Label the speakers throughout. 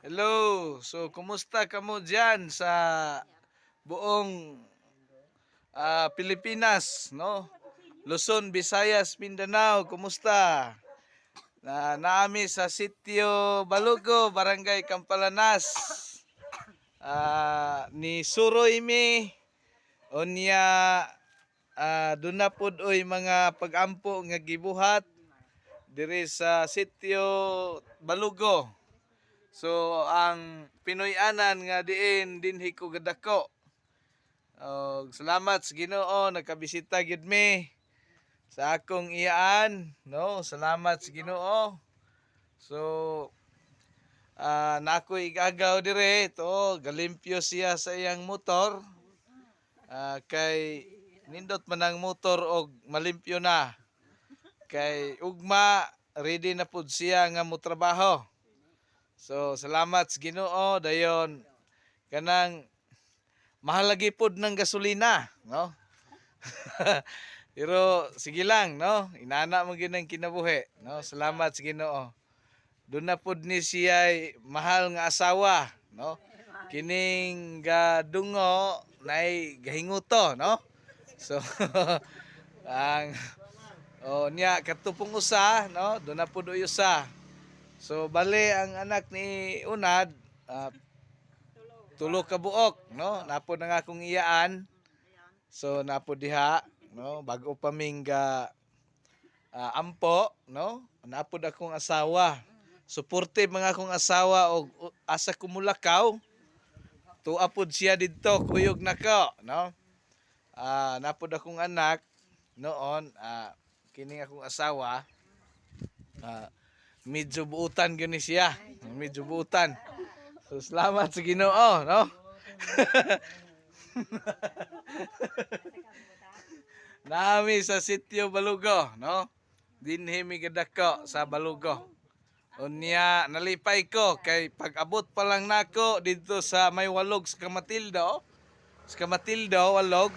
Speaker 1: Hello. So, kumusta kamo diyan sa buong Pilipinas, no? Luzon, Visayas, Mindanao, kumusta? Na naami sa Sitio Balugo, Barangay Campalanas. Ni suroy mi unya duna pod oy mga pagampo nga gibuhat diri sa Sitio Balugo. So ang Pinoy-anan nga diin dinhi ko gadako. Og salamat sa Ginoo, nakabisita gyud mi sa akong iyaan, no? Salamat sa Ginoo. So na ako'y igagaw dire to, galimpyo siya sa iyang motor. Kay nindot man ang motor og malimpyo na. Kay ugma ready na pud siya nga motrabaho. So salamat sa Ginoo, dayon kanang mahalagi pod ng gasolina, no? Pero sige lang, no? Inana mo gyud ang kinabuhi, no? Salamat sa Ginoo. Doon na pod ni siya mahal nga asawa, no? Kining gadungo nay gahinguto, no? So ang oh niya katupong usa, no? Doon na pod uy usa. So bale ang anak ni Unad, tulo ka buok, no? Napo na nga akong iyaan. So napo diha, no? Bago pa ming ampo, no? Napod akong asawa. Supportive mga akong asawa og asa kumulakaw. Tuwa pod siya didto, kuyog nako, no? Napod akong anak noon, kining akong asawa, medyo buutan gyud ni siya, medyo buutan. So salamat sa Ginoo, no? Nami sa Sitio Balugo, no? Dinhi mi gadako sa Balugo. Unya nalipay ko kay pag-abot pa lang nako didto sa may walog sa Kamatildo walog,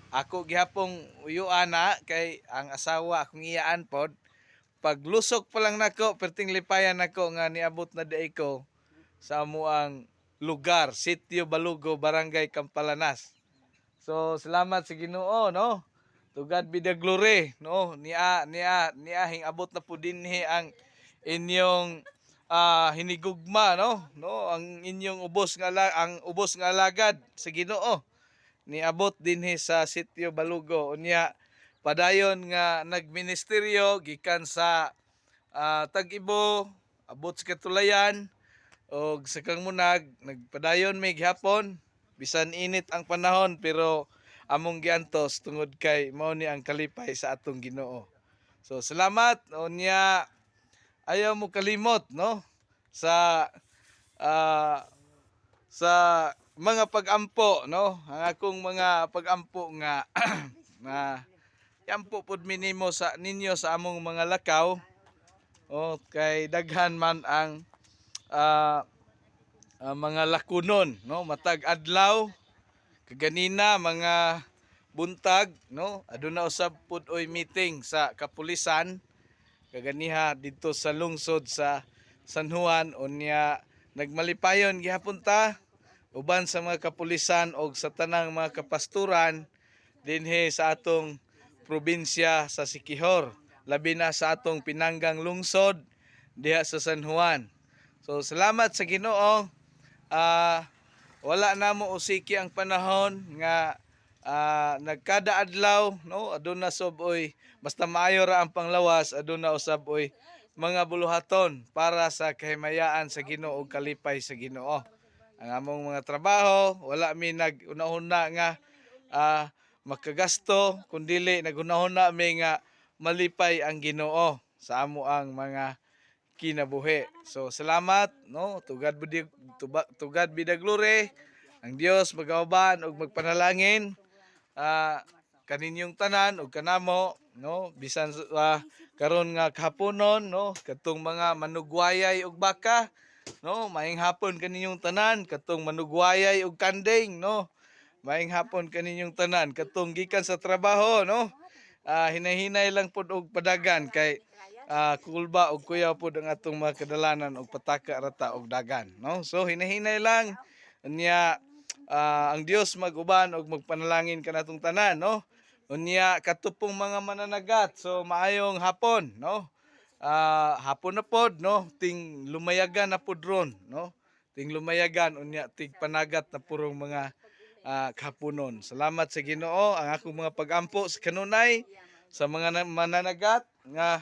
Speaker 1: ako gihapong uyuan na kay ang asawa akong iyaan pod. Paglusok pa lang nako, perting lipayan nako nga niabot na diay ko sa amuang lugar, Sitio Balugo, Barangay Campalanas. So salamat sa Ginoo, no? To God be the glory, no? Nia nia niahing abot na po dinhi ang inyong hinigugma, no? No, ang inyong ubos nga ang ubos nga alagad sa Ginoo. Niabot dinhi sa Sitio Balugo. Unya padayon nga nagministeryo gikan sa Tag-Ibo, abot sa Katulayan og sa Kangmunag, nagpadayon may gihapon bisan init ang panahon, pero among giantos tungod kay mao ni ang kalipay sa atong Ginoo. So salamat, unya ayaw mo kalimot, no, sa sa mga pagampo, no, ang akong mga pagampo nga na yampo pud minimo sa ninyo sa among mga lakaw, oh, kay daghan man ang mga lakunon, no, matag adlaw. Kaganina mga buntag, no, aduna usab pud oy meeting sa kapulisan kaganiha didto sa lungsod sa San Juan. Unya nagmalipayon gihapon ta uban sa mga kapulisan og sa tanang mga kapasturan dinhi sa atong probinsya sa Siquijor, labi na sa atong pinanggang lungsod diha sa San Juan. So salamat sa Ginoo. Wala na mo usiki ang panahon nga nagkada adlaw, no, aduna sob oy basta maayo ra ang panglawas, aduna usab oy mga buluhaton para sa kahimayaan sa Ginoo ug kalipay sa Ginoo. Ang among mga trabaho, wala mi nag-unahuna nga makagasto, kundili nagunahuna mi nga malipay ang Ginoo sa amo ang mga kinabuhi. So salamat, no, to God be the glory. Ang Dios magauban ug magpanalangin kaninyong tanan ug kanamo, no, bisan karon nga kahaponon, no, katong mga manugwayay og baka, no, maayong hapon kaninyong tanan, katong manugwayay og kanding, no, maayong hapon kaninyong tanan, katong gikan sa trabaho, no, hinahinay lang pod og padagan kay Kulba og kuyaw pod ang atong mga kadalanan og pataka rata og dagan, no? So hinahinay lang unya, ang Dios mag-uban og magpanalangin kanatong tanan, no? Unya kato pong mga mananagat, so maayong hapon, no? Hapon na pod, no? Ting lumayagan na pod ron, no? Ting lumayagan unya tig panagat na purong mga kahaponon. Salamat sa Ginoo. Ang akong mga pagampo sa kanunay sa mga mananagat nga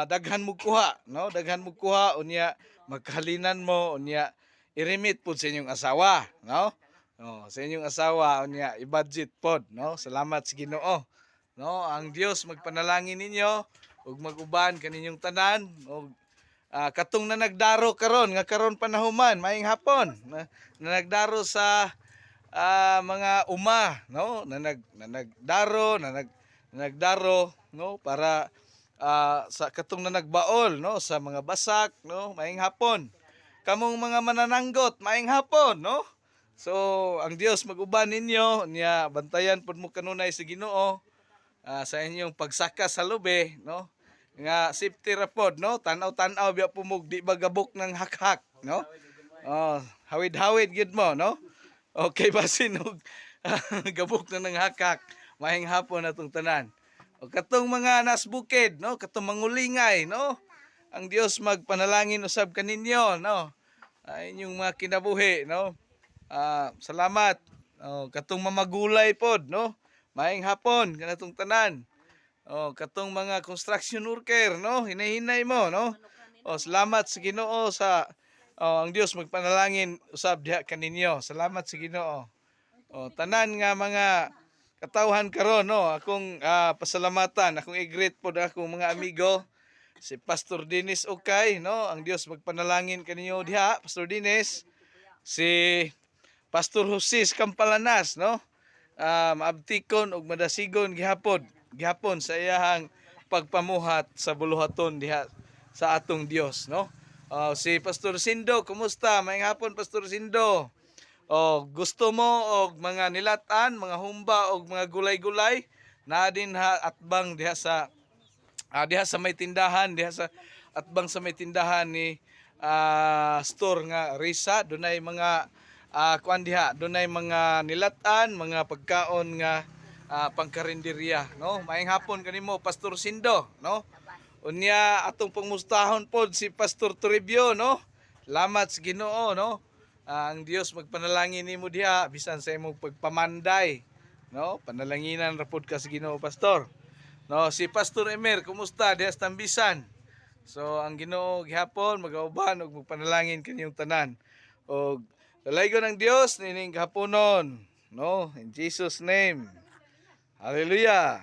Speaker 1: daghan mo kuha, no? Daghan mo kuha unya magkahalinan mo, unya i-remit pod sa inyong asawa, no? Oh, sa inyong asawa unya i-budget pod, no? Salamat sa Ginoo. No, ang Dios magpanalangin ninyo ug mag-uban kaninyong tanan ug katong na nagdaro karon nga karon panahuman, maayong hapon na nagdaro sa mga uma, no? Na nagdaro na nagdaro, no, para sa katong na nagbaol, no, sa mga basak, no? Maayong hapon. Kamong mga manananggot, maayong hapon, no? So ang Dios mag-uban ninyo niya, bantayan pud mo kanunay sa Ginoo sa inyong pagsaka sa lube, no, nga safety ra pod, no? Tan-aw-tan-aw biya pumug di ba gabok ng hakhak, no? Oh, hawid-hawid gid mo, no? Okay, basin og gabok na ng hakhak. Maayong hapon atong tanan. O katong mga nas bukid, no, katong mangulingay, no? Ang Dios magpanalangin usab kaninyo, no, ay inyong mga kinabuhi, no? Salamat. Oh, katong mamagulay pod, no? Maayong hapon kanatong tanan. Oh, katong mga construction worker, no? Hinay-hinay mo, no? Oh, salamat sa Ginoo sa, oh, ang Dios magpanalangin usab diha kaninyo. Salamat sa Ginoo. Oh, tanan nga mga katawhan karon, no? Akong pasalamatan, akong i-greet pod akong mga amigo, si Pastor Dennis Okay, no? Ang Dios magpanalangin kaninyo diha, Pastor Dennis. Si Pastor Jose Campalanas, no? Maabtikon ug madasigon gihapon sa iyahang pagpamuhat sa buluhaton diha sa atong Dios, no? Oh, si Pastor Sindo, kumusta? Maayong hapon, Pastor Sindo. Oh, gusto mo og mga nilatan, mga humba og mga gulay-gulay, naa din ha atbang diha sa may tindahan, diha sa atbang sa may tindahan ni store nga Risa, dunay mga kuan diha, dunay mga nilatan, mga pagkaon nga pangkarinderya, no? Maayong hapon kanimo, Pastor Sindo, no? Unya atong pangmustahon pod si Pastor Toribio, no? Salamat sa Ginoo, no? Ang Dios magpanalangin nimo diha bisan sa imong pagpamanday, no? Panalanginan ra pod ka sa Ginoo, Pastor. No, si Pastor Emer, kumusta diha sa Tambisan? So ang Ginoo gihapon magauban ug magpanalangin kaninyong tanan. Og dalaygon ang Dios nining kahaponon, no? In Jesus' name. Hallelujah.